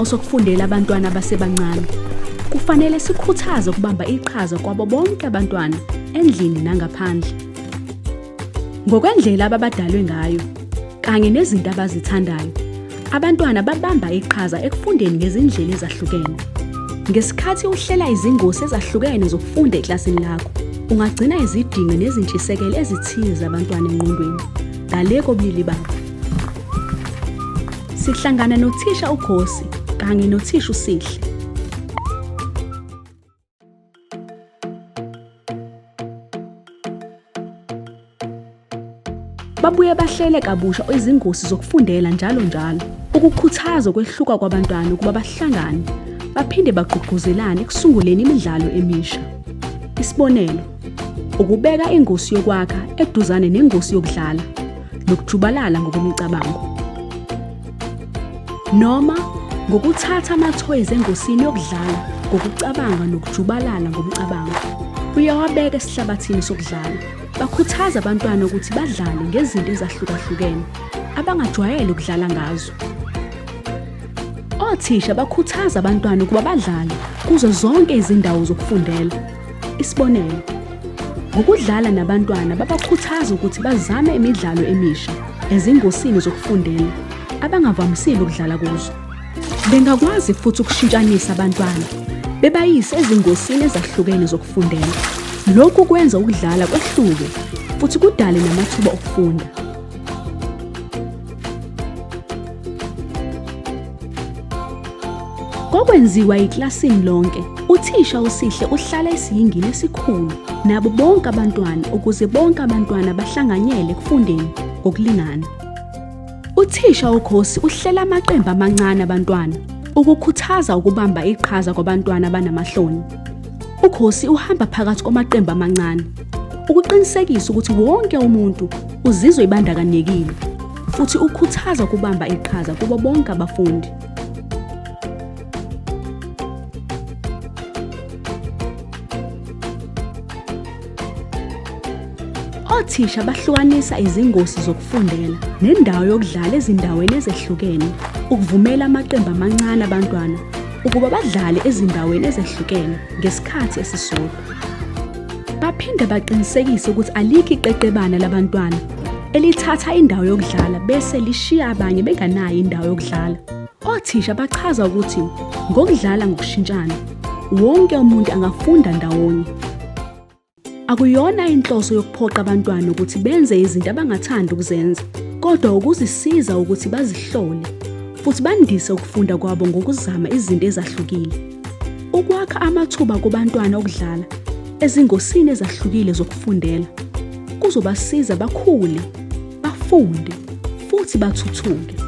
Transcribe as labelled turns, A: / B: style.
A: Isimo sokufundela abantwana abasebancane kufanele sikhuthaze ukubamba iqhaza kwabo bonke abantwana endlini nangaphandle. Ngokwendlela ababadalwe ngayo kanye nezinto abazithandayo, abantwana babamba iqhaza ekufundeni ngezindlela ezahlukene. Ngesikhathi uhlela izingosi ezahlukene zokufunda eklasini lakho, ungagcina izidingo nezintshisekelo ezithile zabantwana engqondweni ngale kobulili babo. Sihlangana nothisha uKhosi kanye nothisha uSihle. Babuye bahlele kabusha izingosi zokufundela njalo njalo ukukhuthaza ukwehluka kwabantwana ukuba bahlangane baphinde bagqugquzelane ekusunguleni imidlalo emisha. Isibonelo, ukubeka ingosi yokwakha eduzane nengosi yokudlala nokujubalala ngokwemicabango. Noma ngokuthatha amathoyizi engosini yokudlala ngokucabanga nokujubalala ngomcabango, uyawabeka esihlabathini sokudlala. Bakhuthaza abantwana ukuthi badlale ngezinto ezahlukahlukene abangajwayele ukudlala ngazo. Othisha bakhuthaza abantwana ukuba badlale kuzo zonke izindawo zokufundela. Isibonelo, ngokudlala nabantwana babakhuthaza ukuthi bazame imidlalo emisha ezingosini zokufundela abangavamisile ukudlala kuzo. Bengakwazi futhi ukushintshanisa abantwana bebayise ezingosini ezahlukene zokufundela. Lokhu kwenza ukudlala kwehluke futhi kudale namathuba okufunda. Kokwenziwa iklasini lonke, uthisha uSihle uhlala esiyingini esikhulu nabo bonke abantwana ukuze bonke abantwana bahlanganyele ekufundeni ngokulingana. Uthisha uKhosi uhlela amaqembu amancane abantwana ukukhuthaza ukubamba iqhaza kwabantwana abanamahloni. UKhosi uhamba phakathi kwamaqembu amancane ukuqinisekisa ukuthi wonke umuntu uzizwa ebandakanyekile futhi ukhuthaza ukubamba iqhaza kubo bonke abafundi. Othisha bahlukanisa izingosi zokufundela nendawo yokudlala ezindaweni ezehlukene ukuvumela amaqembu amancane abantwana ukuba badlale ezindaweni ezehlukene ngesikhathi esisodwa. Baphinde baqinisekise ukuthi alikho iqeqebana labantwana elithatha indawo yokudlala bese lishiya abanye benganayo indawo yokudlala. Othisha bachaza ukuthi ngokudlala ngokushintshana, wonke umuntu angafunda ndawonye. Akuyona inhloso yokuphoqa abantwana ukuthi benze izinto abangathandi ukuzenza, kodwa ukuzisiza ukuthi bazihlole futhi bandise ukufunda kwabo ngokuzama izinto ezahlukile. Ukwakha amathuba kubantwana okudlala ezingosini ezahlukile zokufundela kuzobasiza bakhule, bafunde futhi bathuthuke.